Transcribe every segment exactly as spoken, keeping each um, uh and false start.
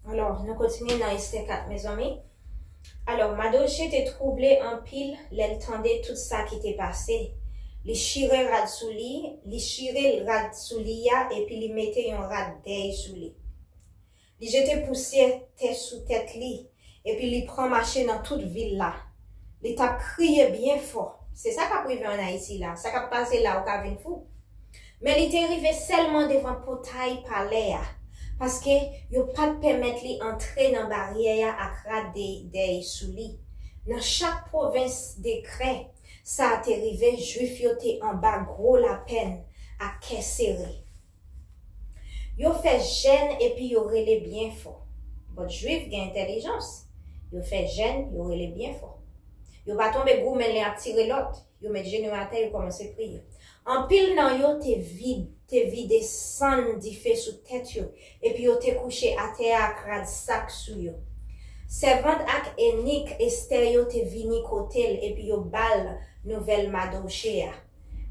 Alò, nou kontinye nan Estè kat, mezanmi. Alò, Madoche te twouble anpil lè l tande tout sa ki te pase. Li chire rad sou li, li chire rad sou li a, epi li mete yon rad dèy sou li. Li jete pousyè tè sou tèt li, epi li pran mache nan tout vil la. Li t ap kriye byen fò. Se sa k ap rive ann Ayiti la. Sa k ap pase la, ou ka vin fou. Men li te rive sèlman devan pòtay palè a, paske yo pa t pèmèt li antre nan baryè a ak rad de dèy sou li. Nan chak pwovens dekrè sa a te rive, Jwif yo te anba gwo lapenn ak kè sere. Yo fè jèn epi yo rele byen fò. But Jwif gen entèlijans. Yo fè jèn, yo rele byen fò. Yo pa tonbe goumen lè y ap tire lòt. Yo met jenou yo atè, yo kòmanse priye. Anpil nan yo te vid, te vide sann dife sou tèt yo, epi yo te kouche atè a ak rad sak sou yo. Sèvant ak enik Estè yo te vini kote l, epi yo ba l nouvèl Madoche a.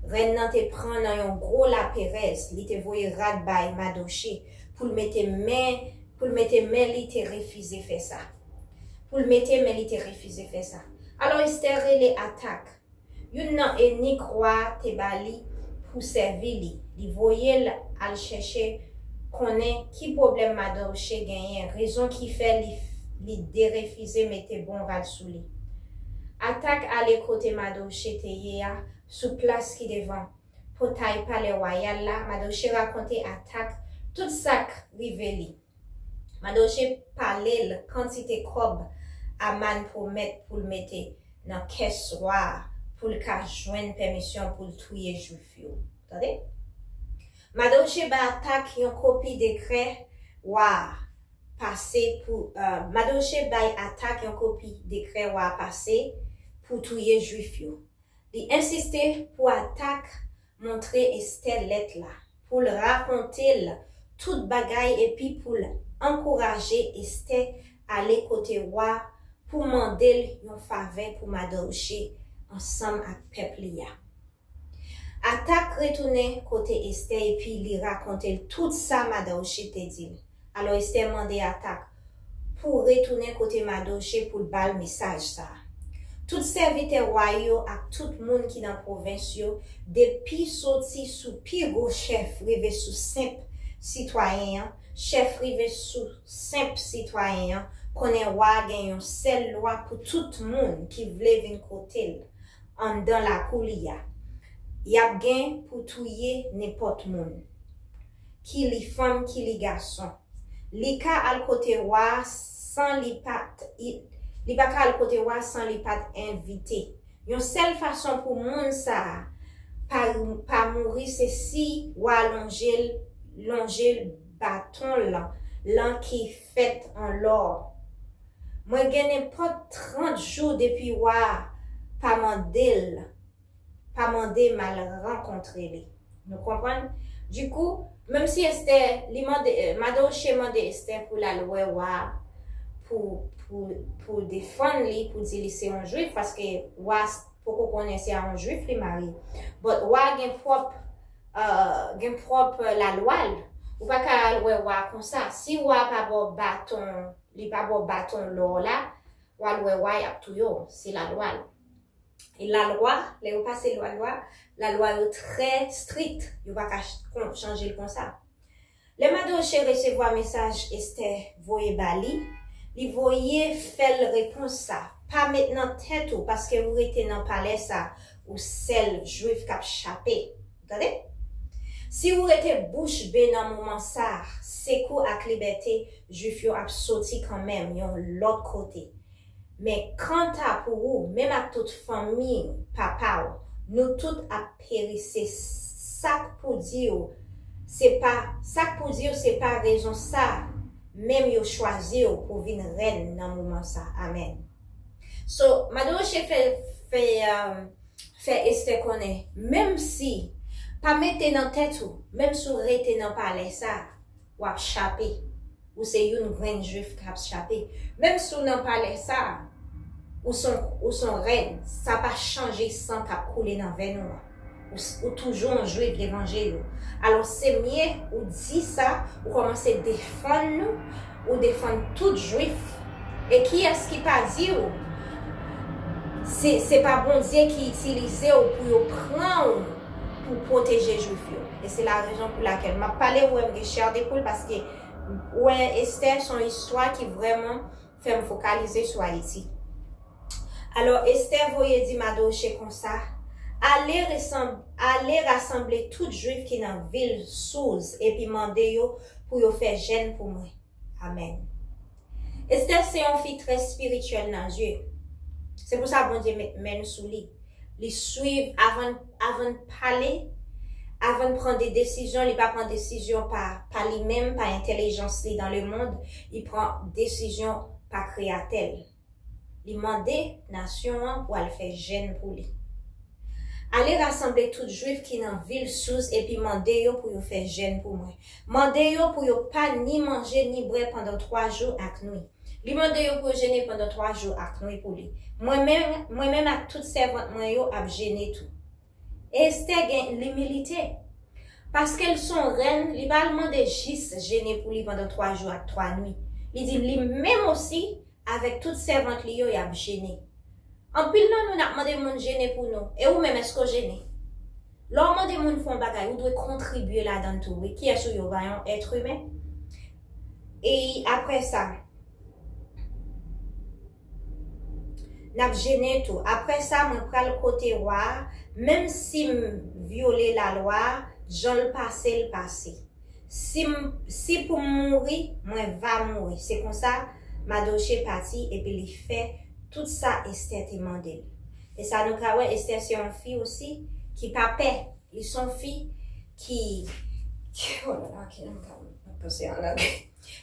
Rèn nan te pran nan yon gwo laperèz, li te voye rad bay Madoche pou l mete men, pou l mete men li te refize fè sa. Pou l mete men li te refize fè sa. Alò Estè rele Atak, youn nan enik wa a te ba li pou sèvi li. Li voye l al chèche konnen ki pwoblèm Madoche genyen, rezon ki fè li, li derefize mete bon rad sou li. Atak ale kote Madoche te ye a, sou plas ki devan pòtay palè wayal la. Madoche rakonte Atak tout sa k rive li. Madoche pale l kantite kòb Aman pwomèt pou l mete nan kès wa a pou l ka jwenn pèmisyon pou l touye Jwif yo. Tande? Madoche bay Atak yon kopi dekrè wa a pase pou, euh, Madoche bay Atak yon kopi dekrè wa a pase pou touye Jwif yo. Li ensiste pou Atak montre Estè lèt la, pou l rakonte l tout bagay epi pou l ankouraje Estè ale kote wa pou mande l yon favè pou Madoche ansanm ak pèp li a. Atak retounen kote Estè epi li rakonte l tout sa Madoche te di l. Alò Estè mande Atak pou retounen kote Madoche pou l ba l mesaj sa a. Tout sèvitè wa yo ak tout moun ki nan pwovens yo, depi soti sou pi gwo chèf rive sou senp sitwayen an, chèf rive sou senp sitwayen an, konnen wa a gen yon sèl lwa pou tout moun ki vle vin kote l anndan lakou li a. Y ap gen pou touye nenpòt moun, ki li fanm, ki li gason. Li ka al kote wa a san li pa t, li pa ka al kote wa a san li pa t envite. Yon sèl fason pou moun sa a pa, pa mouri se si wa a lonje l, lonje l baton l lan ki fèt an lò. Mwen gen nenpòt trant jou depi wa a pa mande l, pa mande m al rankontre li. Nou konprann? Dikou, menm si Estè, li mande, Madoche mande Estè pou l al wè wa a, pou, pou, pou defann li, pou di li se yon Jwif, paske wa a poko konnen se a yon Jwif li marye. But wa a gen pwòp, euh, gen pwòp lalwa l. Ou pa ka al wè wa a konsa. Si wa a pa ba w baton, li pa ba w baton lò la, w al wè wa a, y ap touye w. Se lalwa l. E lalwa, lè yo pase lalwa, lalwa yo trè strik. Yo pa ka ch-, kon-, chanje l konsa. Lè Madoche resevwa mesaj Estè voye ba li, li voye fè l repons sa, pa met nan tèt ou, paske ou rete nan palè sa, ou sèl Jwif k ap chape. Tande? Si ou rete bouch be nan moman sa, sekou ak libète Jwif yo ap soti kanmenm yon lòt kote. Men kanta pou ou, menm ak tout fanmi papa w, nou tout ap peri. Se sa k pou di w, se pa, sa k pou di w, se pa rezon sa menm yo chwazi w pou vin rèn nan moman sa. Amèn. So, Madoche fè, fè, um, fè Estè konnen, menm si, pa mete nan tèt ou, menm si w rete nan palè sa, w ap chape. Ou se youn grenn Jwif k ap chape. Menm si w nan palè sa, ou son, ou son rèn, sa pa chanje san k ap koule nan venn ou an. Ou, ou toujou yon Jwif devan je yo. Alò, se mye ou di sa, ou kòmanse defann nou, ou defann tout Jwif. E kiyès ki pa di w se, se pa Bondye ki itilize w pou yo pran w pou pwoteje Jwif yo? E se la rezon pou lakèl m ap pale, ou wè m gen chè de poul, paske, ou wè, Estè se yon istwa ki vrèman fè m fokalize sou Ayiti. Alò, Estè voye di Madoche konsa, ale, resanb, ale rasanble tout Jwif ki nan vil Souz epi mande yo pou yo fè jèn pou mwen. Amèn. Estè se yon fi trè espirityèl nan Dye. Se pou sa Bondye met men l sou li. Li swiv avan, avan l pale, avan l pran de desizyon, li pa pran desizyon pa, pa li menm, pa entèlijans li dans le monde, li pran desizyon pa Kreyatè l. Li mande nasyon an pou al fè jèn pou li. Ale rasanble tout Jwif ki nan vil Souz epi mande yo pou yo fè jèn pou mwen. Mande yo pou yo pa ni manje ni bwè pandan twa jou ak nwi. Li mande yo pou yo jene pandan twa jou ak nwi pou li. Mwen menm, mwen menm ak tout sèvant mwen yo ap jene tou. Estè gen imilite. Paske l se yon rèn, li pa al mande jis jene pou li pandan twa jou ak twa nwi. Li di li menm osi, avèk tout sèvant li yo, y ap jene. Anpil nan nou, n ap mande moun jene pou nou. E ou menm, èske w jene? Lè w mande moun fè yon bagay, ou dwe kontribye ladan l tou, wi. Kiyès ou ye? Ou pa yon èt imen? E apre sa, n ap jene tou. Apre sa, mwen pral kote wa a, menm si m vyole lalwa a, jan l pase, l pase. Si m, si pou m mouri, mwen va mouri. Se konsa, Madoche pati epi li fè tout sa Estè te mande l. E sa nou ka wè, Estè se yon fi osi ki pa pè. Li se yon fi ki, ki, oh la la, ki, m pa, m pa panse an lang.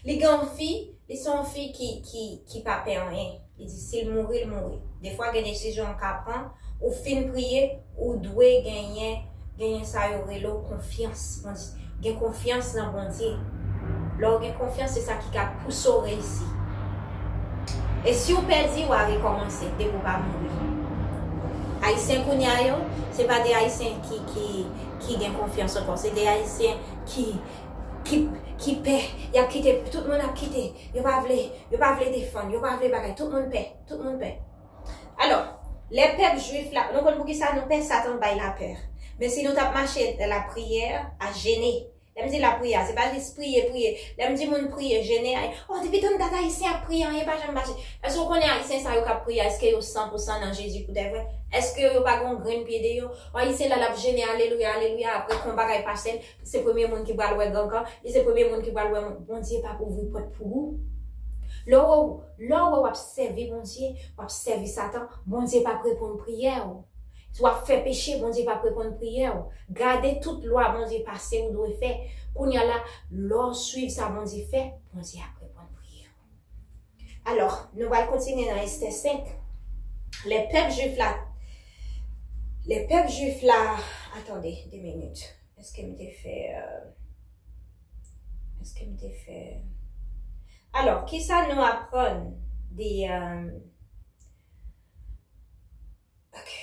Li gen yon fi, li se yon fi ki, ki, ki pa pè anyen. Li di si l mouri, l mouri. Defwa gen desizyon w ka pran, ou fin priye, ou dwe genyen, genyen sa yo rele w konfyans. Bondye, gen konfyans nan Bondye. Lè w gen konfyans, se sa ki ka pouse w reyisi. E si w pèdi, w a rekòmanse depi w pa mouri. Ayisyen kounye a yo, se pa de Ayisyen ki, ki, ki gen konfyans ankò. Se de Ayisyen ki, ki, ki pè. Y ap kite, tout moun ap kite. Yo pa vle, yo pa vle defann, yo pa vle bagay. Tout moun pè, tout moun pè. Alò, lè pèp jwif la, nou konn poukisa nou pè? Satan bay lapè. Men si nou t ap mache nan lapriyè, a jene. Lè m di lapriyè, se pa jis priye, priye. Lè m di moun priye, jene, ay, oh, depi tann dat Ayisyen ap priye, anyen pa janm mache. Èske w konnen Ayisyen sa yo k ap priye a, èske yo san pou san nan Jezi pou de vrè? Èske yo pa gen yon grenn pye de yo? Oh, Ayisyen la, l ap jene, alelouya, alelouya, apre konba kay pase l, se premye moun ki pral wè gangan, li se premye moun ki pral wè moun. Bondye p ap ouvri pòt pou ou. Lè w, lè w wè w ap sèvi Bondye, w ap sèvi Satan, Bondye p ap reponn priyè w. Si w ap fè peche, Bondye p ap reponn priyè w. Gade tout lwa Bondye pase ou dwe fè. Kounye a la, lè w swiv sa Bondye fè, Bondye ap reponn priyè w. Alò, nou pral kontinye nan Estè senk. Lè pèp jwif la, lè pèp jwif la, atande, de minit. Èske m te fè, euh, èske m te fè? Alò, kisa nou aprann de, euh, ok.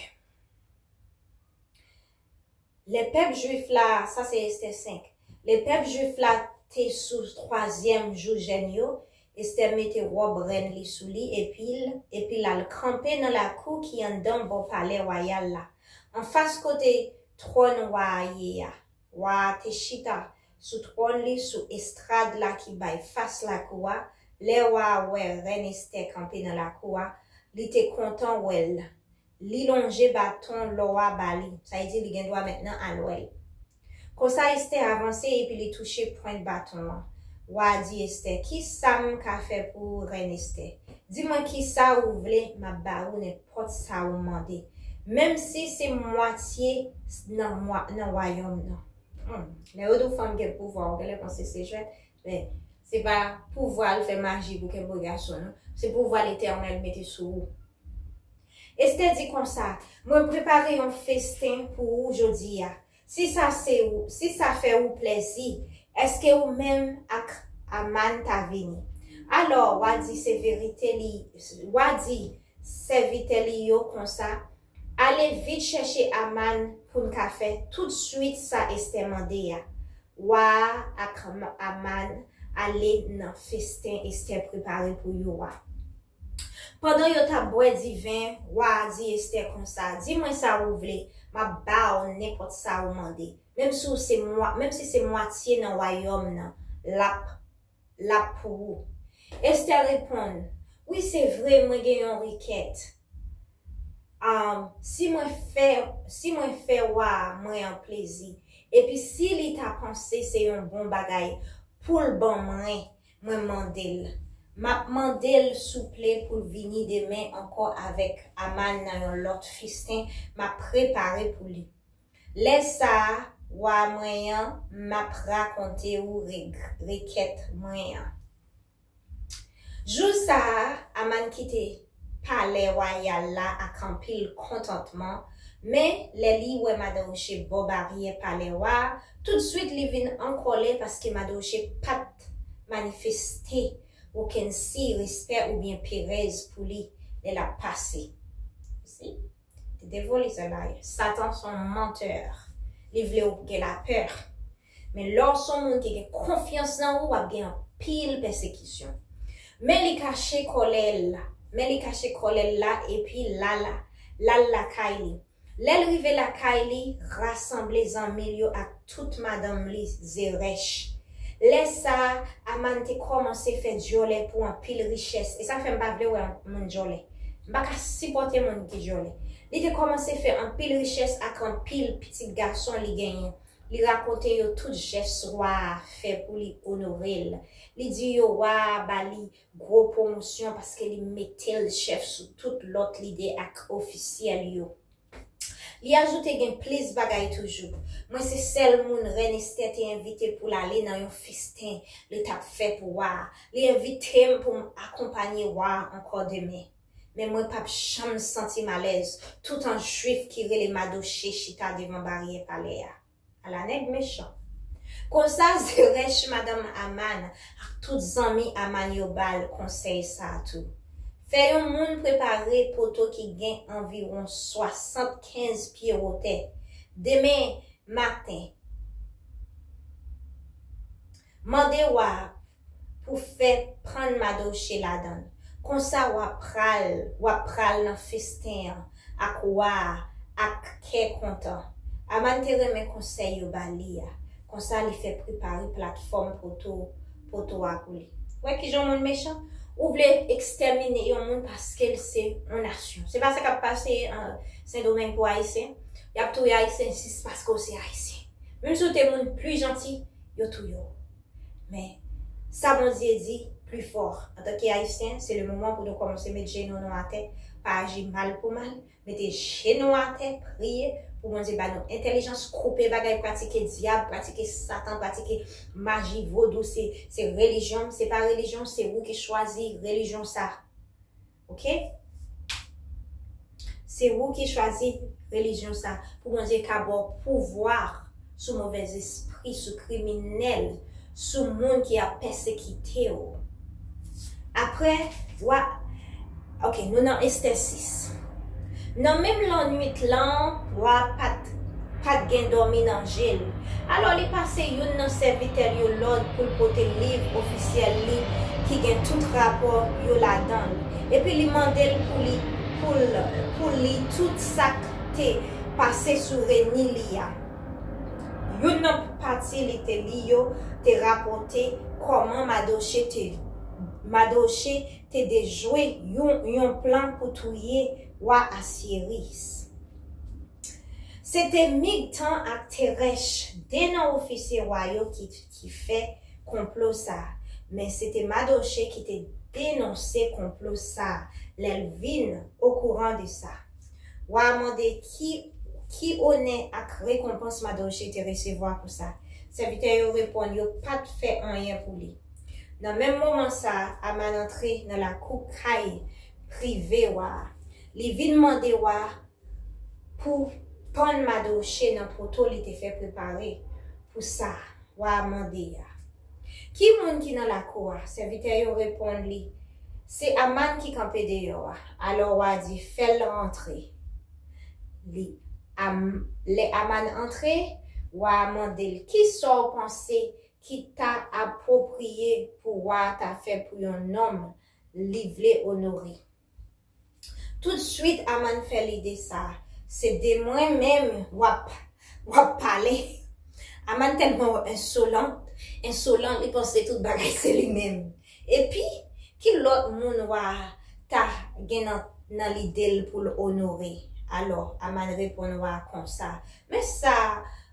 Lè pèp jwif la, sa se Estè senk. Lè pèp jwif la te sou twazyèm jou jèn yo, Estè mete wòb rèn li sou li, epi l, epi l al kanpe nan lakou ki anndan bò palè wayal la, anfas kote twòn wa a ye a. Wa a te chita sou twòn li sou estrad la ki bay fas lakou a. Lè wa a wè rèn Estè kanpe nan lakou a, li te kontan wè l. Li lonje baton lò a ba li, sa vle di li gen dwa mentnan al wè l. Konsa Estè avanse epi li touche pwent baton an. Wa a di Estè, kisa m ka fè pou ou, rèn Estè? Di mwen kisa ou vle, m ap ba ou nenpòt sa ou mande. Menm si se mwatye nan, mwa, nan wayòm nan. Hmm. Lè yo di w fanm gen pouvwa, ou genlè panse se jwèt, men se pa pouvwa l fè maji pou kenbe gason, non. Se pouvwa Letènèl mete sou ou. Estè di konsa, mwen prepare yon festen pou ou jodi a. Si sa se ou, si sa fè ou plèzi, èske ou menm ak Aman ta vini? Alò, wa di se verite li, wa di sèvitè li yo konsa, ale vit chèche Aman pou n ka fè toutswit sa Estè mande a. Wa a ak Aman ale nan festen Estè prepare pou yo a. Pandan yo t ap bwè diven, wa a di Estè konsa, "Di mwen sa ou vle, m ap ba w nenpòt sa ou mande. Menm si w se mwa, menm si se mwatye nan wayòm nan, l ap, l ap pou ou." Estè reponn, "Wi, se vre, mwen gen yon rekèt. Um, si mwen fè, si mwen fè wa mwen an plezi, epi si li ta panse se yon bon bagay pou l ban mwen, mwen mande l. M ap mande l souple pou l vini demen ankò avèk Aman nan yon lòt festen m ap prepare pou li. Lè sa a, wa mwen an, m ap rakonte ou re-, rekèt mwen an." Jou sa a, Aman kite palè wayal la ak anpil kontantman, men lè li wè Madan Oche bò baryè palè wa a, toutswit li vin an kòlè paske Madan Oche pa t manifeste okenn siy respè oubyen perèz pou li lè l ap pase. Si? Te devoli sa la. Satan se yon mantè. Li vle w gen lapè. Men lè w se yon moun ki gen konfyans nan ou, w ap gen anpil pèsekisyon. Men li kache kòlè l la. Men li kache kòlè l la epi l al, l al lakay li. Lè l rive lakay li, rasanble zanmi l yo ak tout madanm li, Zerèch. Lè sa a, Aman te kòmanse fè dyòlè pou anpil richès. E sa fè m pa vle wè moun dyòlè. M pa ka sipòte moun ki dyòlè. Li te kòmanse fè anpil richès ak anpil pitit gason li genyen. Li rakonte yo tout jès wa a fè pou li onore l. Li di yo wa a ba li gwo pwomosyon paske li mete l chèf sou tout lòt lidè ak ofisyèl yo. Li ajoute gen plis bagay toujou. Mwen se sèl moun Rèn Estè te envite pou l ale nan yon festen li t ap fè pou wa a. Li envite m pou m akonpanye wa a ankò demen. Men mwen p ap janm santi m alèz, toutan Jwif ki rele Madoche chita devan baryè palè a. Ala nèg mechan. Konsa, Zerèch, madanm Aman, ak tout zanmi Aman yo ba l konsèy sa a tou. Fè yon moun prepare poto ki gen anviwon swasannkenz pye wotè. Demen maten, mande wa a pou fè pann Madoche ladan l. Konsa w ap pral, w ap pral nan festen an ak wa a ak kè kontan. Aman te renmen konsèy yo ba li a. Konsa li fè prepare platfòm poto, poto a pou li. Wè kijan yon moun mechan? Ou vle ekstèmine yon moun paske l se yon nasyon. Se pa sa k ap pase an Sendomeng pou Ayisyen. Y ap touye Ayisyen jis paske w se Ayisyen. Menm si w te moun pli janti, yo touye w. Men, sa Bondye di, pli fò. Antanke Ayisyen, se le moman pou nou kòmanse met jenou nou atè, pa aji mal pou mal, mete jenou atè, priye pou Bondye ba nou entèlijans, koupe bagay pratike dyab, pratike Satan, pratike maji, vodou, se, se relijyon, se pa relijyon, se ou ki chwazi relijyon sa. Oke? Se ou ki chwazi relijyon sa pou Bondye ka ba w pouvwa sou movèzespri, sou kriminèl, sou moun ki ap pèsekite w. Apre, wa, oke, nou nan Estè sis. Nan menm lannwit lan, wa pa t pa t gen dòmi nan je l. Alò, li pase youn nan sèvitè l yo lòd pou l pote liv ofisyèl li ki gen tout rapò yo ladan l, epi li mande l pou li, pou l, pou li tout sa k te pase sou reni li a. Youn nan pati li te li yo te rapòte kòman Madoche te, Madoche te dejwe yon, yon plan pou touye wa Asyeris. Se te Migtan ak Terèch, de nan ofisye wa yo ki, ki fè konplo sa a, men se te Madoche ki te denonse konplo sa a lè l vin okouran de sa. Wa a mande ki, ki onè ak rekonpans Madoche te resevwa pou sa. Sèvitè yo reponn yo pa t fè anyen pou li. Nan menm moman sa a, Aman antre nan lakou kay prive wa a. Li vin mande wa a pou pann Madoche nan poto li te fè prepare pou sa wa a mande a. Ki moun ki nan lakou a? Sèvitè yo reponn li, se Aman ki kanpe deyò a. Alò wa a di, fè l rantre. Li, Am, lè Aman antre, wa a mande l, kisa w panse ki ta apwopriye pou wa a ta fè pou yon nonm li vle onore. Toutswit, Aman fè lide sa a, se de mwen menm w ap, w ap pale. Aman tèlman ensolan, ensolan, li panse tout bagay se li menm. Epi, ki lòt moun wa a ta gen nan, nan lide l pou l onore? Alò, Aman reponn wa a konsa, Men sa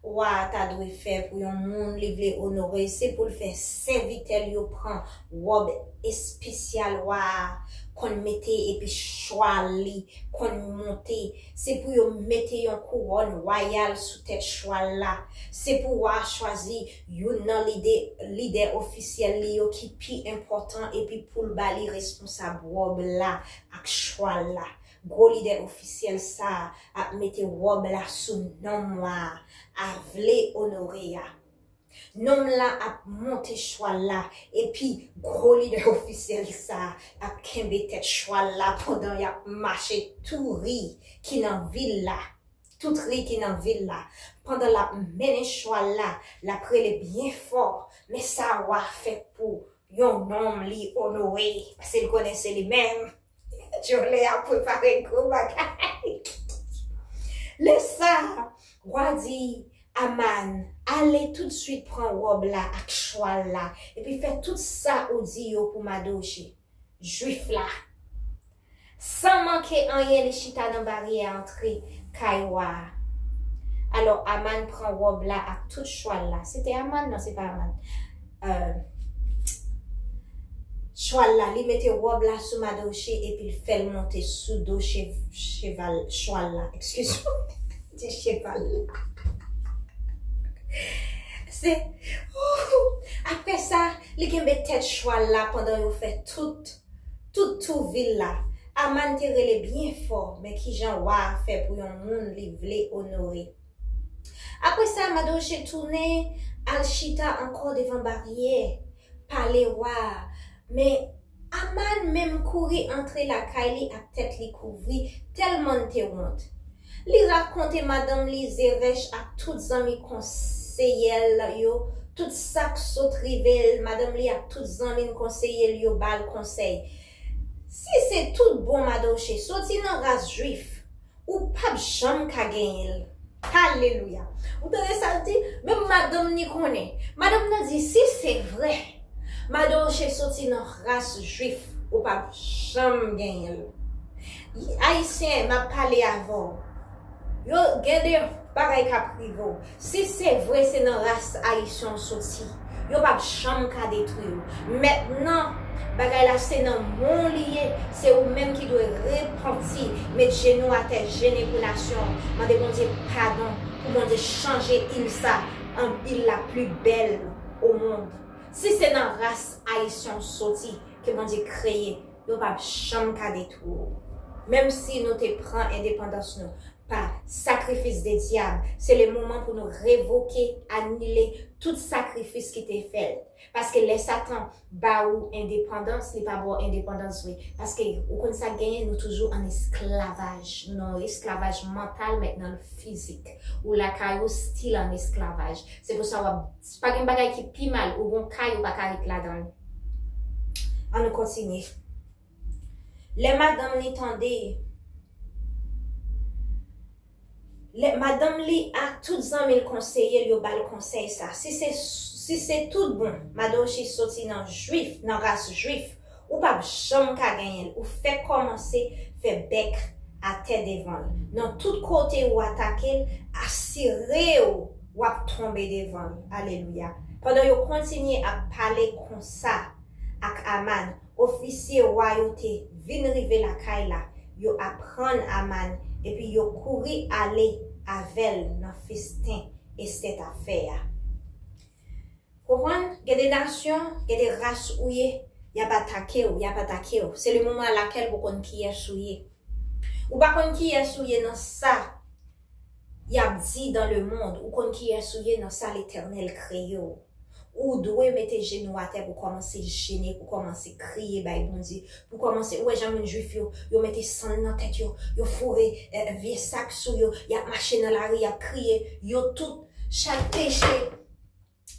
wa a ta dwe fè pou yon moun li vle onore, se pou l fè sèvitè l yo pran wòb espesyal wa a konn mete epi chwal li konn monte. Se pou yo mete yon kouwòn wayal sou tèt chwal la. Se pou wa a chwazi youn nan lidè, lidè ofisyèl li yo ki pi enpòtan epi pou l ba li responsab wòb la ak chwal la. Gwo lidè ofisyèl sa a ap mete wòb la sou nonm wa a vle onore a. Nonm la ap monte chwal la, epi gwo lidè ofisyèl sa a ap kenbe tèt chwal la pandan y ap mache tou ri ki nan vil la. Tout ri ki nan vil la. Pandan l ap mennen chwal la, l ap rele byen fò, Men sa wa a fè pou yon nonm li onore, paske l konnen se li menm. Djòlè ap prepare gwo bagay. Lè sa a, wa a di Aman, ale toutswit pran wòb la ak chwal la, epi fè tout sa ou di yo pou Madoche, Jwif la. San manke anyen, li chita nan baryè antre kay wa a. Alò, Aman pran wòb la ak tout chwal la. Se te Aman? Non, se pa Aman. Euh, chwal la, li mete wòb la sou Madoche epi l fè l monte sou do che-, cheval, chwal la. Excuse-moi, di cheval la. Se, apre sa, li kenbe tèt chwal la pandan yo fè tout, tout tou vil la. Aman te rele byen fò, men ki jan wa a fè pou yon moun li vle onore? Apre sa, Madoche tounen al chita ankò devan baryè palè wa a, men Aman menm kouri antre lakay li ak tèt li kouvri, tèlman l te wont. Li rakonte madanm li Zerèch ak tout zanmi konseyè l yo tout sa k sot rive l. Madanm li ak tout zanmi l konseye l yo ba l konsèy. Si se tout bon Madoche soti nan ras Jwif, ou p ap janm ka genyen l. Alelouya! Ou tande sa l di? Menm madanm ni konnen. Madanm nan di, si se vre, Madoche soti nan ras Jwif, ou p ap janm genyen l. Ayisyen, m ap pale avè w. Yo gen de bagay k ap rive w. Si se vre se nan ras ayisyen w soti, yo p ap janm ka detwi w. Mentnan, bagay la se nan men w li ye. Se ou menm ki dwe repanti, met jenou atè, jene pou nasyon w. Mande Bondye padon pou Bondye chanje il sa an il la pli bèl o mond. Si se nan ras ayisyen w soti, ke Bondye kreye, yo p ap janm ka detwi w. Menm si nou te pran endepandans nou pa sakrifis de dyab, se le moman pou nou revoke, anile tout sakrifis ki te fèt. Paske lè Satan ba ou endepandans, li pa ba w endepandans vre. Paske ou konn sa k genyen, nou toujou an esklavaj. Nou nan yon esklavaj mantal, mentnan fizik. Ou lakay ou, still an esklavaj. Se pou sa w ap, pa gen bagay ki pi mal, ou gon kay ou pa ka ret ladan l. Ann nou kontinye. Lè madanm li tande, lè madanm li ak tout zanmi l konseye l, yo ba l konsèy sa. Si se, si se tout bon, Madoche soti nan Jwif, nan ras Jwif, ou p ap janm ka genyen l. Ou fèk kòmanse fè bèk atè devan l. Nan tout kote ou atake l, asire w w ap tonbe devan l. Alelouya. Pandan yo kontinye ap pale konsa ak Aman, ofisye wa yo te vin rive lakay la, yo aprann Aman, epi yo kouri ale avè l nan festen Estè t ap fè a. Konprann? Gen de nasyon, gen de ras ou ye, y ap atake w, y ap atake w. Se le moman a lakèl pou konn kiyès ou ye. Ou pa konn kiyès ou ye nan sa y ap di dans le monde, ou konn kiyès ou ye nan sa Letènèl kreye w. Ou dwe mete jenou atè pou kòmanse jene, pou kòmanse kriye bay Bondye, pou kòmanse, ou wè jan moun Jwif yo, yo mete sann nan tèt yo, yo foure, eh, vye sak sou yo, y ap mache nan lari, y ap kriye, yo tout, chak peche,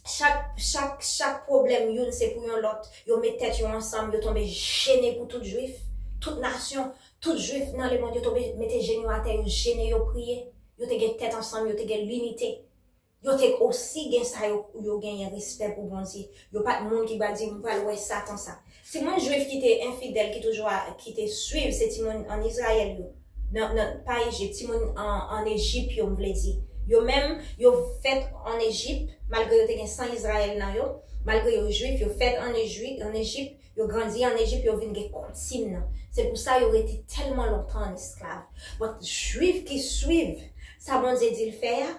Chak, chak, chak pwoblèm youn se pou yon lòt. Yo met tèt yo ansanm, yo tonbe jene pou tout jwif, tout nasyon, tout jwif nan lemonn, yo tonbe mete jenou atè, yo jene, yo priye. Yo te gen tèt ansanm, yo te gen linite. Yo te osi gen sa yo, yo genyen respè pou Bondye. Yo pa t moun ki ba di, "M pral wè Satan sa." Timoun jwif ki te enfidèl, ki toujou a, ki te swiv, se timoun ann Izrayèl yo. Nan, nan, pa Ejip, timoun ann, ann Ejip yo, m vle di. Yo menm, yo fèt ann Ejip, malgre yo te gen san Izrayèl nan yo, malgre yo jwif, yo fèt ann Ejip, ann Ejip, yo grandi ann Ejip, yo vin gen koutim nan. Se pou sa yo rete tèlman lontan ann esklav. But jwif ki swiv sa Bondye di l fè a,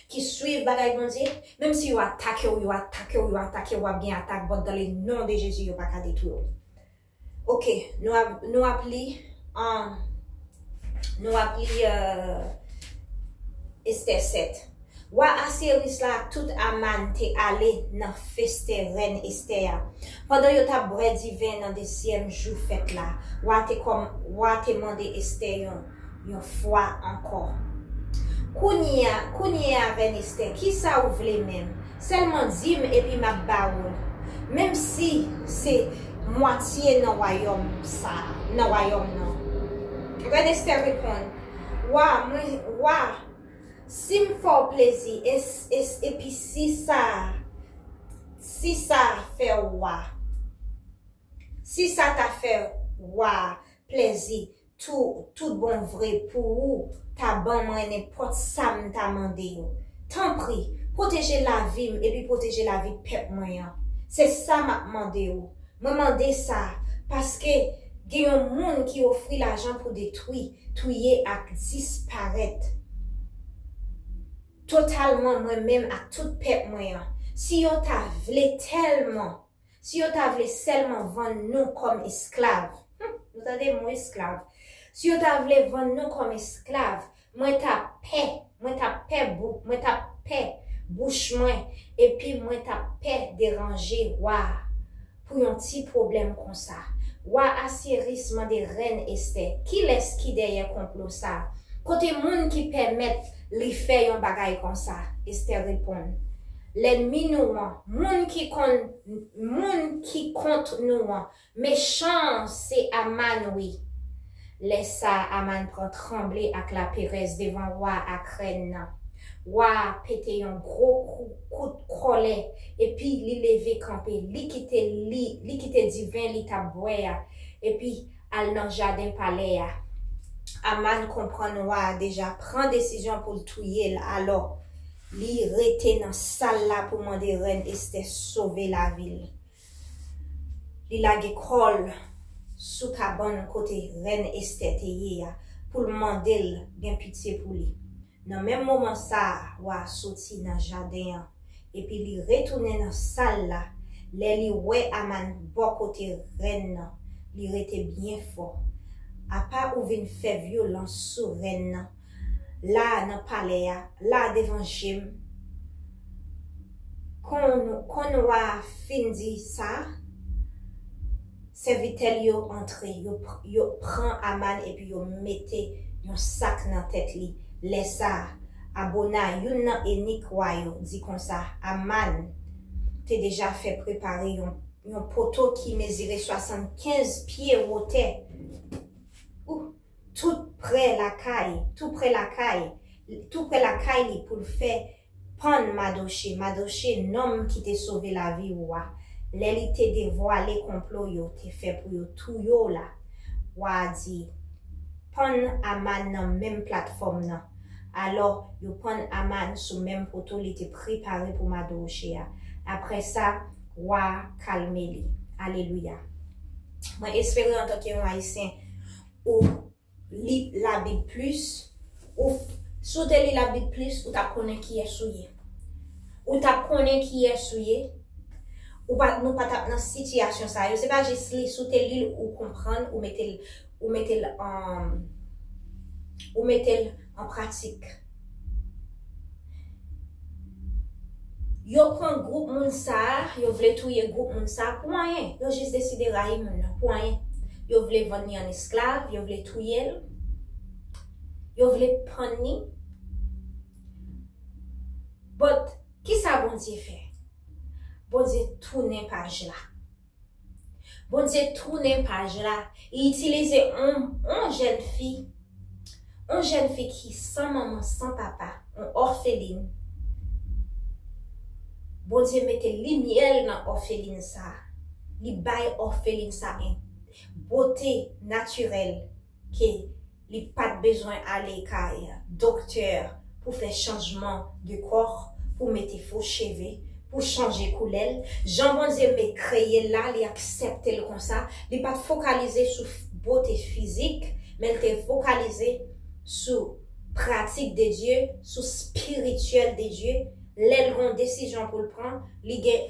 ki swiv bagay Bondye, menm si yo atake w, yo atake w, yo atake w, w ap gen atak, but dans le nom de Jésus, yo pa ka detwi w. Ok, nou ap, nou ap li, um, nou ap li uh, Estè sèt. Wa Asyeris la ak tout Aman te ale nan festen rèn Estè a. Pandan yo t ap bwè diven nan dezyèm jou fèt la, wa te kòm, wa te mande Estè yon, yon fwa ankò. Kounye a, kounye a, rèn Estè, kisa w vle menm? Sèlman di m epi m ap ba ou l. Menm si se mwatye nan wayòm sa, nan wayòm nan. Rèn Estè reponn, Wa, mwen, wa, si m fè w plezi, es, es, epi si sa, si sa fè w wa, si sa ta fè wa plezi, tou, tout bon vre pou ou ta ban mwen nenpòt sa m ta mande yo. Tanpri, pwoteje lavi m epi pwoteje lavi pèp mwen an. Se sa m ap mande ou. Mwen mande sa paske gen yon moun ki ofri lajan pou detwi, touye ak disparèt totalman mwen menm ak tout pèp mwen an. Si yo ta vle tèlman Si yo ta vle sèlman vann nou kòm esklav, hmm, nou tande mo esklav, si yo ta vle vann nou kòm esklav, mwen t ap pè, mwen t ap pè bou, mwen t ap pè bouch mwen, epi mwen t ap pè deranje wa a pou yon ti pwoblèm konsa. Wa Asyeris mande rèn Estè, kilès ki dèyè konplo sa a? Kote moun ki pèmèt li fè yon bagay konsa? Estè reponn, lènmi nou an, moun ki konn, moun ki kont nou an, mechan an se Aman wi. Lè sa a, Aman pran tranble ak laperèz devan wa ak rèn nan. Wa a pete yon gwo kou, kout kòlè, epi li leve kanpe, li kite, li, li kite diven li t ap bwè a, epi al nan jaden palè a. Aman konprann wa a deja pran desizyon pou l touye l, alò, li rete nan sal la pou mande rèn Estè sove lavi l. Li lage kò l sou kabann kote rèn Estè te ye a pou l mande l gen pitye pou li. Nan menm moman sa a, wa a soti nan jaden an, epi li retounen nan sal la. Lè li wè Aman bò kote rèn nan, li rete byen fò. Apa ou vin fè vyolans sou rèn nan, la a nan palè a, la a devan je m? Kon, kon wa a fin di sa, sèvitè l yo antre, yo, pr- yo pran Aman epi yo mete yon sak nan tèt li. Lè sa a, Abona, youn nan enik wa yo, di konsa, Aman te deja fè prepare yon, yon poto ki mezire swasannkenz pye wotè. Ou, tou prè lakay, tou prè lakay, tou prè lakay li pou l fè pann Madoche, Madoche, nonm ki te sove lavi w a, lè li te devwale konplo yo te fè pou yo touye w la. Wa a di, pann Aman nan menm platfòm nan. Alò, yo pann Aman sou menm poto li te prepare pou Madoche a. Apre sa, wa a kalme li. Alelouya. Mwen espere antanke yon Ayisyen, ou li Labib plis, ou, si w te li Labib plis, ou t ap konnen kiyès ou ye. Ou t ap konnen kiyès ou ye. Ou pa, nou pa t ap nan sitiyasyon sa yo. Se pa jis li, si w te li l, ou konprann, ou mete l, ou mete l an, ou mete l an pratik. Yo pran gwoup moun sa a, yo vle touye gwoup moun sa a pou anyen. Yo jis deside rayi moun nan pou anyen. Yo vle vann li an esklav, yo vle touye l, yo vle pann li. But, kisa Bondye fè? Bondye tounen paj la. Bondye tounen paj la. Li itilize yon, yon jèn fi, yon jèn fi ki san manman, san papa, yon òfelin. Bondye mete limyè nan òfelin sa. Li bay òfelin sa yon bote natirèl ke li pa t bezwen ale kay doktè pou fè chanjman de kò, pou mete fo cheve, pou chanje koulè l. Jan Bondye me kreye l la, li aksepte l konsa. Li pa t fokalize sou bote fizik, men l te fokalize sou pratik de Dye, sou spirityèl de Dye. Lè l gen yon desizyon pou l pran, li gen,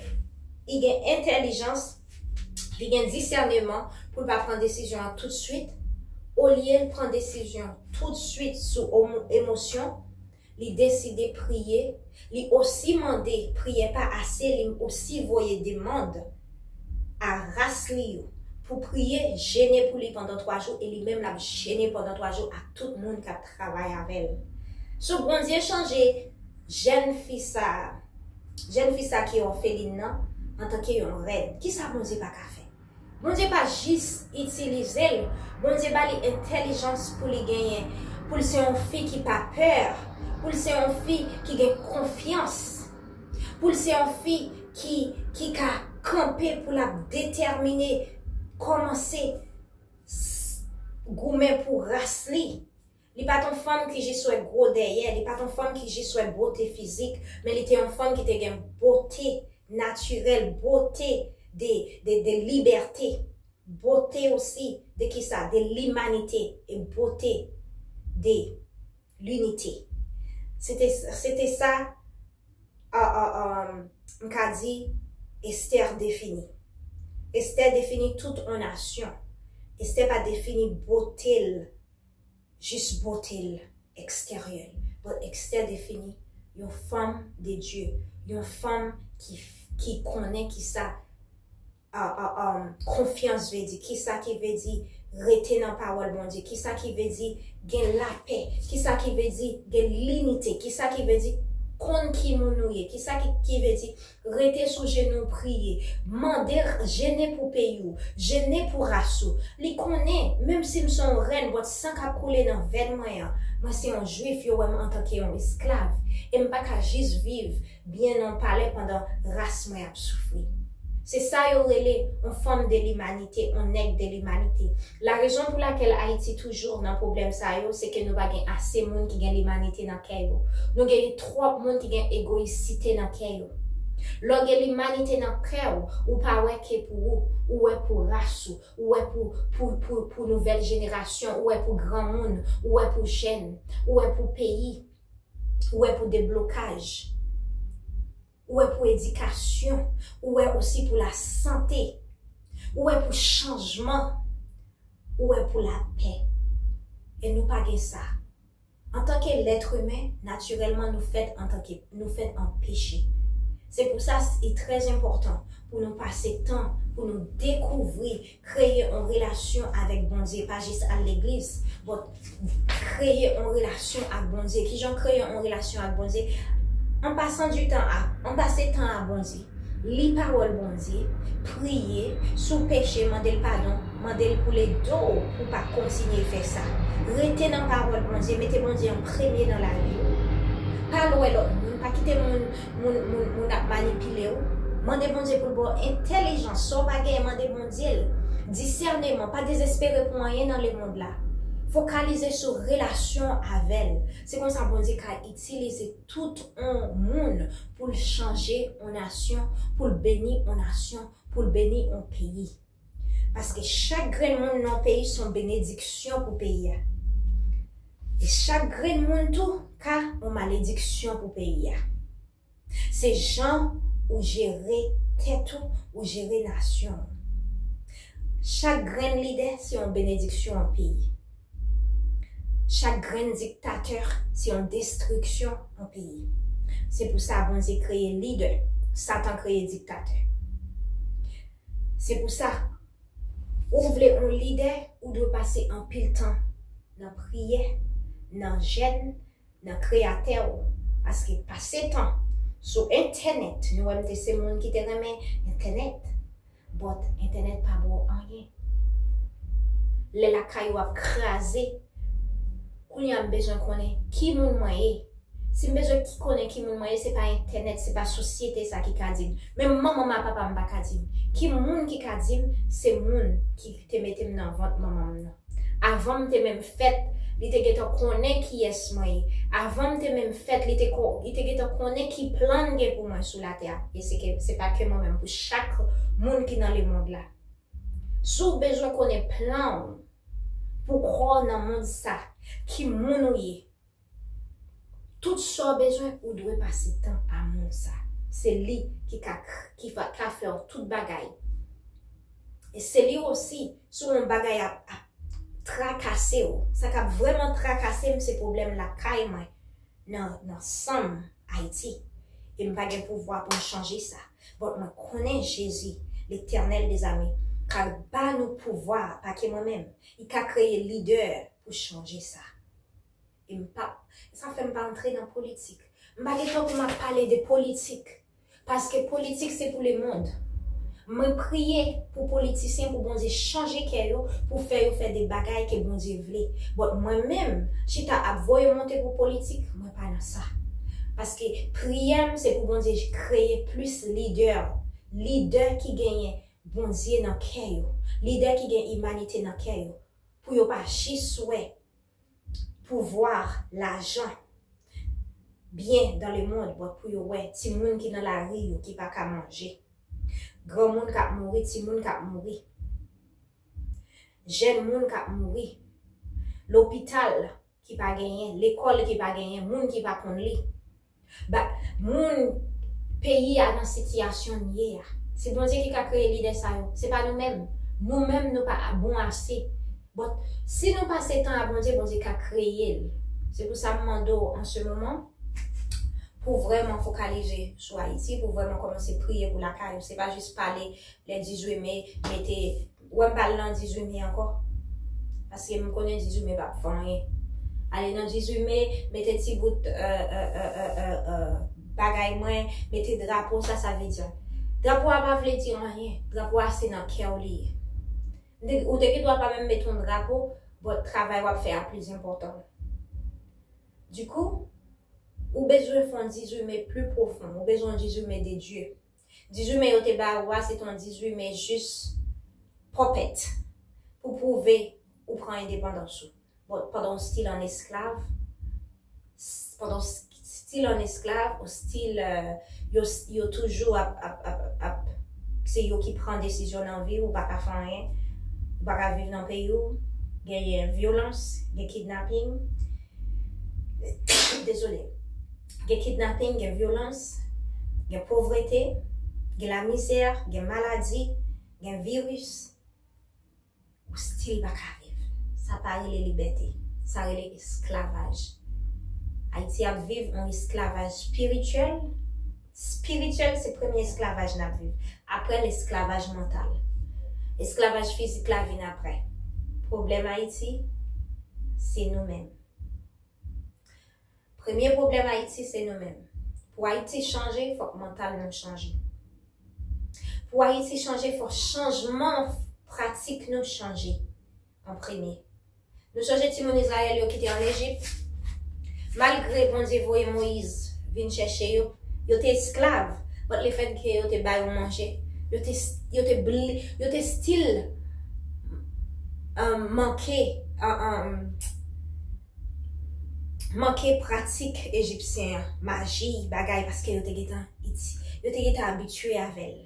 li gen entèlijans, li gen disèneman pou l pa pran desizyon an toutswit. Olye l pran desizyon toutswit sou emosyon, li deside priye. Li osi mande, priyè pa ase, li osi voye demann a ras li yo pou priye, jene pou li pandan twa jou, e li menm l ap jene pandan twa jou ak tout moun k ap travay avè l. So, Bondye chanje jèn fi sa, jèn fi sa ki òfelin nan, antanke yon rèn. Kisa Bondye pa ka fè? Bondye pa jis itilize l, Bondye ba li entèlijans pou li genyen, pou l se yon fi ki pa pè, pou l se yon fi ki gen konfyans, pou l se yon fi ki, ki ka kanpe pou l ap detèmine, kòmanse goumen pou ras li. Li pa t yon fanm ki jis wè gwo dèyè, li pa t yon fanm ki jis wè bote fizik, men li te yon fanm ki te gen bote natirèl, bote de, de, de libète, bote osi de kisa? De limanite, e bote de linite. Se te, se te sa, uh, uh, um, m ka di, Estè defini. Estè defini tout yon nasyon. Estè pa defini bote l, jis bote l eksteryè, but Estè defini yon fanm de Dye, yon fanm ki, ki konnen kisa, uh, uh, um, konfyans vle di, kisa ki vle di rete nan pawòl Bondye, kisa ki vle di gen lapè, kisa ki vle di gen linite, kisa ki vle di konn ki moun ou ye, kisa ki, ki vle di rete sou jenou w priye, mande, jene pou peyi w, jene pou ras ou. Li konnen, menm si m se yon rèn, but san k ap koule nan vèn mwen an, mwen se yon jwif, yo wè m antanke yon esklav, e m pa ka jis viv byen nan yon palè pandan ras mwen ap soufri. Se sa yo rele yon fanm de limanite, yon nèg de limanite. La rezon pou lakèl Ayiti toujou nan pwoblèm sa yo, se ke nou pa gen ase moun ki gen limanite nan kè yo. Nou gen twòp moun ki gen egoyisite nan kè yo. Lè w gen limanite nan kè w, ou pa wè ke pou ou, ou wè pou ras ou, ou wè pou, pou, pou, pou nouvèl jenerasyon, ou wè pou granmoun, ou wè pou jèn, ou wè pou peyi, ou wè pou deblokaj, ou wè pou edikasyon, ou wè osi pou lasante, ou wè pou chanjman, ou wè pou lapè. E nou pa gen sa. Antanke lèt imen, natirèlman nou fèt antanke, nou fèt an peche. Se pou sa, li trè enpòtan pou nou pase tan, pou nou dekouvri, kreye yon relasyon avèk Bondye, pa jis al legliz, but kreye yon relasyon ak Bondye. Kijan kreye yon relasyon ak Bondye? An pasan du tan a, an pase tan a Bondye. Li pawòl Bondye, priye, si w peche, mande l padon, mande l pou l ede w pou w pa kontinye fè sa. Rete nan pawòl Bondye, mete Bondye an premye nan lavi w. Pa al wè lòt moun, pa kite moun, moun, moun, moun ap manipile w. Mande Bondye pou l ba w entèlijans, sa w pa genyen, mande Bondye l. Disèneman, pa dezespere pou anyen nan lemonn la. Fokalize sou relasyon avè l. Se konsa Bondye ka itilize tout yon moun pou l chanje yon nasyon, pou l beni yon nasyon, pou l beni yon peyi. Paske chak grenn moun nan yon peyi se yon benediksyon pou peyi a. E chak grenn moun tou ka yon malediksyon pou peyi a. Se jan ou jere tèt ou, ou jere nasyon w. Chak grenn lidè se yon benediksyon an peyi. Chak grenn diktatè se yon destriksyon an peyi. Se pou sa Bondye kreye lidè, Satan kreye diktatè. Se pou sa, ou vle yon lidè, ou dwe pase anpil tan nan priyè, nan jèn, nan Kreyatè w. Paske pase tan Sou entènèt, nou wè m te se moun ki te renmen entènèt. But entènèt pa ba w anyen. Lè lakay ou ap kraze, kounye a m bezwen konnen ki moun mwen ye. Si m bezwen ki konnen ki moun mwen ye, se pa entènèt, se pa sosyete sa ki ka di m. Menm manman m ak papa m pa ka di m. Ki moun ki ka di m, se moun ki te mete m nan vant manman m nan. Avan m te menm fèt, li te gentan konnen kiyès mwen ye. Avan m te menm fèt, li te, ko- li te gentan konnen ki plan l gen pou mwen sou latè a. E se ke, se pa ke mwen menm, pou chak moun ki nan lemond la. Si w bezwen konnen plan w pou kò w nan mond sa, ki moun ou ye, tout sa w bezwen, ou dwe pase tan a moun sa. Se li ki ka, k- ki fa- ka fè w tout bagay. E se li osi, si yon bagay ap, ap trakase w, sa k ap vrèman trakase m, se pwoblèm lakay mwen, nan, nan san m, Ayiti. E m pa gen pouvwa pou m chanje sa. But mwen konnen Jezi, Letènèl dèzame, ka ba nou pouvwa, pa ke mwen menm. Li ka kreye lidè pou chanje sa. E m pa, sa fè m pa antre nan politik. M pa gen tan pou m ap pale de politik. Paske politik se pou lemond. Mwen priye pou politisyen, pou Bondye chanje kè yo, pou fè yo fè de bagay ke Bondye vle. But mwen menm, chita ap voye monte pou politik, mwen pa nan sa. Paske priyè m, se pou Bondye kreye plis lidè. Lidè ki genyen Bondye nan kè yo. Lidè ki gen imanite nan kè yo. Pou yo pa jis wè pouvwa, lajan, byen dans le monde, but pou yo wè timoun ki nan lari yo ki pa ka manje. Granmoun k ap mouri, timoun k ap mouri. Jèn moun k ap mouri. Lopital ki pa genyen, lekòl ki pa genyen, moun ki pa konn li. Ba, moun peyi a nan sitiyasyon n ye a. Se Bondye ki ka kreye lidè sa yo. Se pa nou menm. Nou menm nou pa bon ase. But si nou pase tan a Bondye, Bondye ka kreye l. Se pou sa m mande w an se moman pou vrèman fokalize sou Ayiti, pou vrèman kòmanse priye pou lakay ou. Se pa jis pale lè dizuit me, mete, ou wè m pa al nan dizuit me ankò. Paske m konnen dizuit me p ap fè anyen. Ale nan dizuit me, mete ti bout, euh, euh, euh, euh, euh, euh, bagay mwen, mete drapo, sa, sa vle di. Drapo a pa vle di anyen. Drapo a se nan kè w li ye. Ou te gen dwa pa menm mete yon drapo, but travay w ap fè a plis enpòtan. Du coup, ou bezwen fè yon dizuit me pli pwofon. Ou bezwen yon dizuit me de Dye. Dizuit me yo te ba ou a, se te yon dizuit me jis puppet pou pwouve ou pran endepandans ou. Bon, pandan w still an esklav, s- pandan w s- still an esklav, ou still, euh, yo, yo toujou ap, ap, ap, ap, se yo ki pran desizyon nan vi w, ou pa ka fè anyen, ou pa ka viv nan peyi w, genyen vyolans, gen kidnaping, dezole, gen kidnaping, gen vyolans, gen povrete, gen lamizè, gen maladi, gen viris, ou still pa ka viv. Sa pa rele libète. Sa rele esklavaj. Ayiti ap viv yon esklavaj espirityèl. Espirityèl, se premye esklavaj n ap viv. Apre l, esklavaj mantal. Esklavaj fizik la vin apre. Pwoblèm Ayiti, se nou menm. Premye pwoblèm Ayiti, se nou menm. Pou Ayiti chanje, fòk mantal nou chanje. Pou Ayiti chanje, fòk chanjman pratik nou chanje an premye. Nou sonje timoun Izrayèl yo ki te an Ejip? Malgre Bondye voye Moyiz vin chèche yo, yo te esklav, but lefètke yo te ba yo manje, yo te, yo te, bli- yo te still, um, manke, uh, um, manke pratik ejipsyen an, maji, bagay, paske yo te gentan iti- yo te gentan abitye avè l.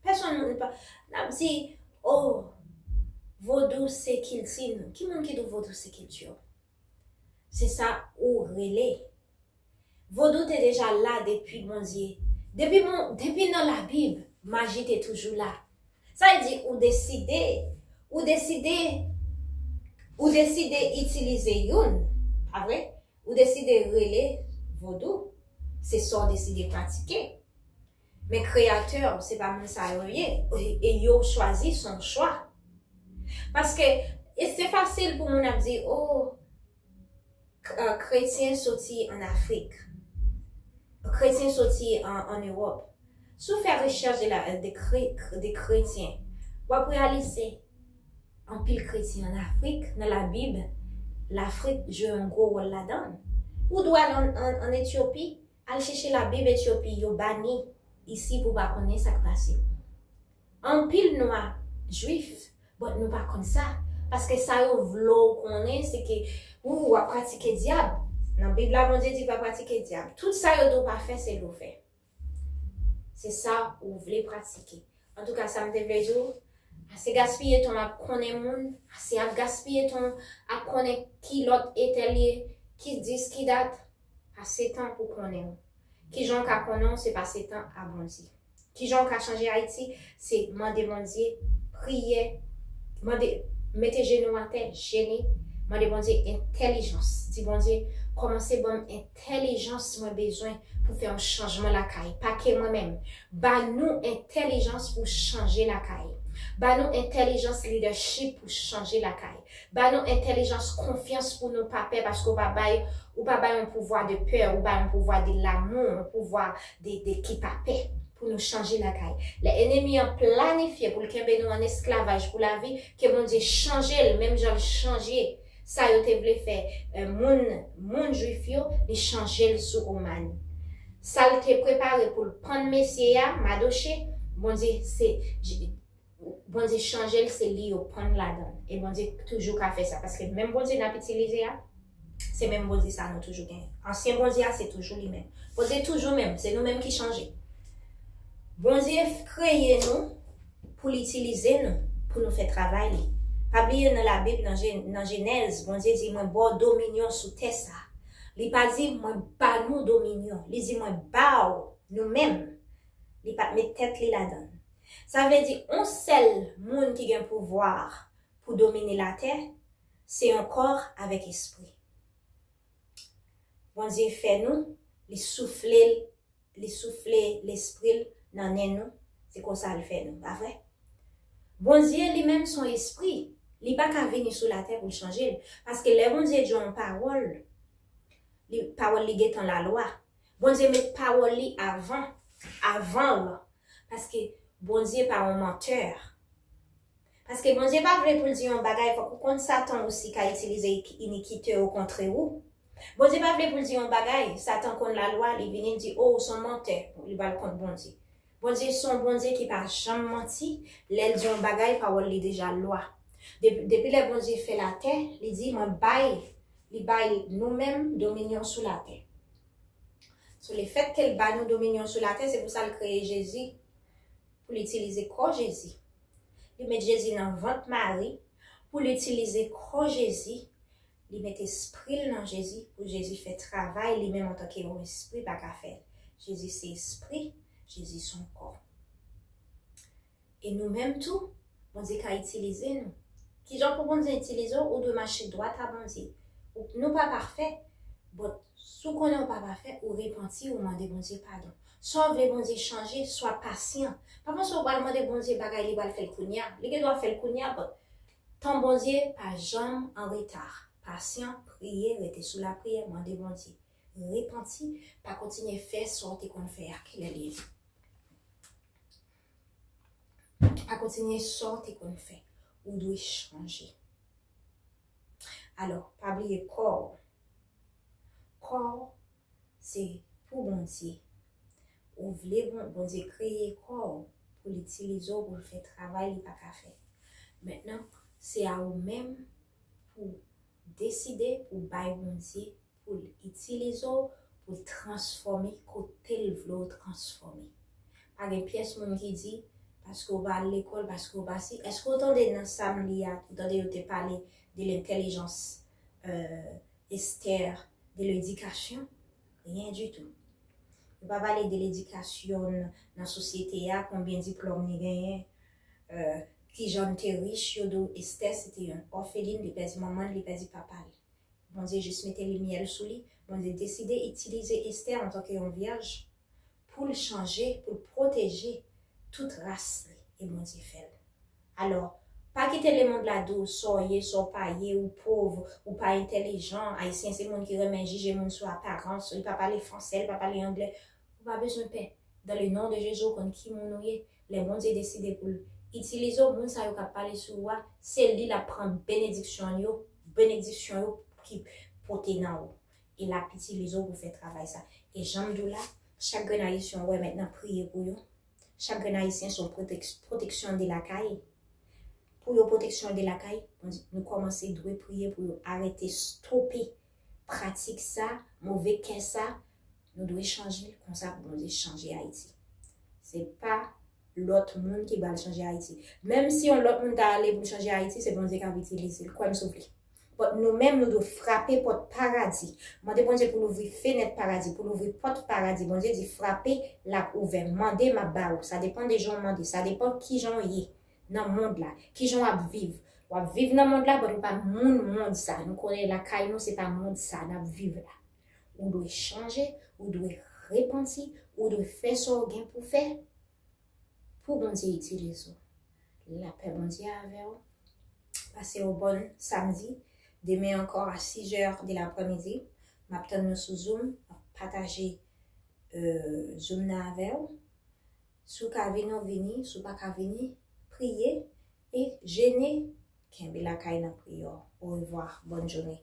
Pèsonn moun pa, n ap di, oh, vodou se kilti nou. Ki moun ki di w vodou se kilti w? Se sa ou rele. Vodou te deja la depi Bondye. Depi, mon, depi nan Labib, maji te toujou la. Sa vle di ou deside, ou deside, ou deside itilize youn, pa vre? Ou deside rele vodou. Se sa w deside pratike. Men kreyatè w, se pa moun sa yo ye. E, e yo chwazi, se yon chwa. Paske, e se fasil pou moun ap di, oh, k- euh, kretyen soti an Afrik. Kretyen soti an, an Ewòp. Si w fè rechèch de, la, de, kre, de kretyen, w ap reyalize anpil kretyen an Afrik, nan Labib, Lafrik jwe yon gwo wòl ladan l. Ou dwe al an, an, an Etyopi, al chèche Labib Etyopi, yo bani isi pou w pa konnen sa k pase. Anpil nwa jwif, but nou pa konn sa. Paske sa yo vle w konnen, se ke ou w ap pratike dyab. Nan Bib la, Bondye di pa pratike dyab. Tout sa yo di w pa fè, se l ou fè. Se sa ou vle pratike. Antouka, sa m te vle di w, ase gaspiye tan ap konnen moun, ase ap gaspiye tan ap konnen ki lòt etèl ye, ki dis, ki dat, pase tan pou konnen w. Kijan w ka konnen w, se pase tan a Bondye. Kijan w ka chanje Ayiti, se mande Bondye, priye, mande, mete jenou atè, jene, mande Bondye entèlijans. Di Bondye, kòmanse ban m entèlijans mwen bezwen pou fè yon chanjman lakay. Pa ke mwen menm. Ba nou entèlijans pou chanje lakay. Ba nou entèlijans lidèchip pou chanje lakay. Ba nou entèlijans konfyans pou nou pa pè, paske ou pa bay, ou pa bay yon pouvwa de pè, ou bay yon pouvwa de lamou, yon pouvwa de, de ki pa pè pou nou chanje lakay. Lè enemi an planifye pou l kenbe nou an esklavaj pou lavi, ke Bondye chanje l, menm jan l chanje sa yo te vle fè, eh, moun, moun jwif yo, li chanje l sou Oman. Sa l te prepare pou l pann mesye a, Madoche, Bondye se, Bondye chanje l, se li yo pann ladan l. E Bondye toujou ka fè sa, paske menm Bondye n ap itilize a, se menm Bondye sa nou toujou genyen. Ansyen Bondye a, se toujou li menm. Bondye toujou menm, se nou menm ki chanje. Bondye kreye nou pou l itilize nou, pou nou fè travay li. Pa bliye nan Labib, nan Je, nan Jenèz, Bondye di, mwen ba w dominyon sou tè sa. Li pa di, mwen ba nou dominyon. Li di, mwen ba w, nou menm. Li pa t met tèt li ladan l. Sa vle di, yon sèl moun ki gen pouvwa pou domine latè, se yon kò avèk espri. Bondye fè nou, li soufle, li soufle lespri l nan nen nou, se konsa l fè nou, pa vre? Bondye li menm se yon espri, li pa ka vini sou latè pou l chanje l, paske lè Bondye di yon pawòl, li, pawòl li gentan lalwa. Bondye met pawòl li avan, avan l, paske Bondye pa yon mantè. Paske Bondye pa vle pou l di yon bagay, fòk ou konn Satan osi ka itilize ik, inikite yo kontre ou. Bondye pa vle pou l di yon bagay, Satan konn lalwa, li vini l di, o, ou se yon mantè, li pral kont Bondye. Bondye se yon Bondye ki pa janm manti, lè l di yon bagay, pawòl li deja lwa. Depi, depi lè Bondye fè latè, li di, mwen bay, li bay nou menm dominyon sou latè. So, lefètke l ba nou dominyon sou latè, se pou sa l kreye Jezi, pou l itilize kò Jezi. Li met Jezi nan vant Mari, pou l itilize kò Jezi, li met espri l nan Jezi, pou Jezi fè travay li menm antanke yon espri pa ka fè. Jezi se espri, Jezi se yon kò. E nou menm tou, Bondye ka itilize nou. Kijan pou Bondye itilize w? Ou dwe mache dwat a Bondye. Ou, nou pa pafè, but si w konnen w pa pafè, ou repanti, ou mande Bondye padon. Swa w vle Bondye chanje, swa pasyan. Pa panse w pral mande Bondye bagay, li pral fè l kounye a. Li gen dwa fè l kounye a, but tan Bondye pa janm an reta. Pasyan, priye, rete sou lapriyè, mande Bondye. Repanti, pa kontinye fè sa w te konn fè a. Kilè li ye? Pa kontinye sa w te konn fè. Ou dwe chanje. Alò, pa bliye kò w. Kò w, se pou Bondye. Ou vle Bon, Bondye kreye kò w pou l itilize w, pou l fè travay li pa ka fè. Mentnan, se a ou menm pou deside pou bay Bondye pou l itilize w, pou l transfòme kote l vle w transfòme. Pa gen pyès moun ki di, paske w pa al lekòl, paske w pa si. Èske w tande nan sa m li a, ou tande yo te pale de lentèlijans, euh, Esther, de ledikasyon? Rien du tout. Yo pa pale de ledikasyon nan sosyete a, konbyen diplòm li genyen, euh, kijan l te rich, yo di w Esther se te yon òfelin, li pèdi manman l, li pèdi papa l. Bondye jis mete limyè l sou li. Bondye deside itilize Esther antanke yon vyèj pou l chanje, pou l pwoteje tout ras li. E Bondye fè l. Alò, pa kite lemonn la di w sa w ye, sa w pa ye, ou pòv, ou pa entèlijan. Ayisyen se moun ki renmen jije moun sou aparans. Li pa pale fransè, li pa pale anglè. Ou pa bezwen pè. Dans le nom de Jésus, ou konn ki moun ou ye. Lè Bondye deside pou l itilize w, moun sa yo k ap pale sou ou a, se li l ap pran benediksyon yo, benediksyon yo ki pote nan ou. E l ap itilize w pou fè travay sa. E jan m di w la, chak grenn ayisyen ou wè mentnan, priye pou yo. Chak grenn ayisyen se yon pwotèk- pwoteksyon de lakay. Pou yo pwoteksyon de lakay, Bondye, nou kòmanse dwe priye pou yo arete, stope pratik sa, move kè sa. Nou dwe chanje l konsa pou Bondye chanje Ayiti. Se pa lòt moun ki pral chanje Ayiti. Menm si yon lòt moun ta ale pou l chanje Ayiti, se Bondye k ap itilize l. Kwè m si w vle. But nou menm, nou dwe frape pòt paradi. Mande Bondye pou l ouvri fenèt paradi, pou l ouvri pòt paradi. Bondye di, frape, l ap ouvè. Mande, m ap ba ou. Sa depann de jan w mande. Sa depann ki jan w ye nan mond la. Ki jan w ap viv. W ap viv nan mond la, but ou pa moun mond sa. Nou konnen lakay nou, se pa mond sa n ap viv la. Ou dwe chanje, ou dwe repanti, ou dwe fè sa w gen pou fè pou Bondye itilize w. Lapè Bondye avè w. Pase yon bòn samdi. Demen ankò a six heures de l'après-midi, m ap tann nou sou Zoom, m ap pataje euh, Zoom nan avè w. Si w ka vini, w vini. Si w pa ka vini, priye e jene. Kenbe lakay nan priyè. Orevwa. Bòn jounen.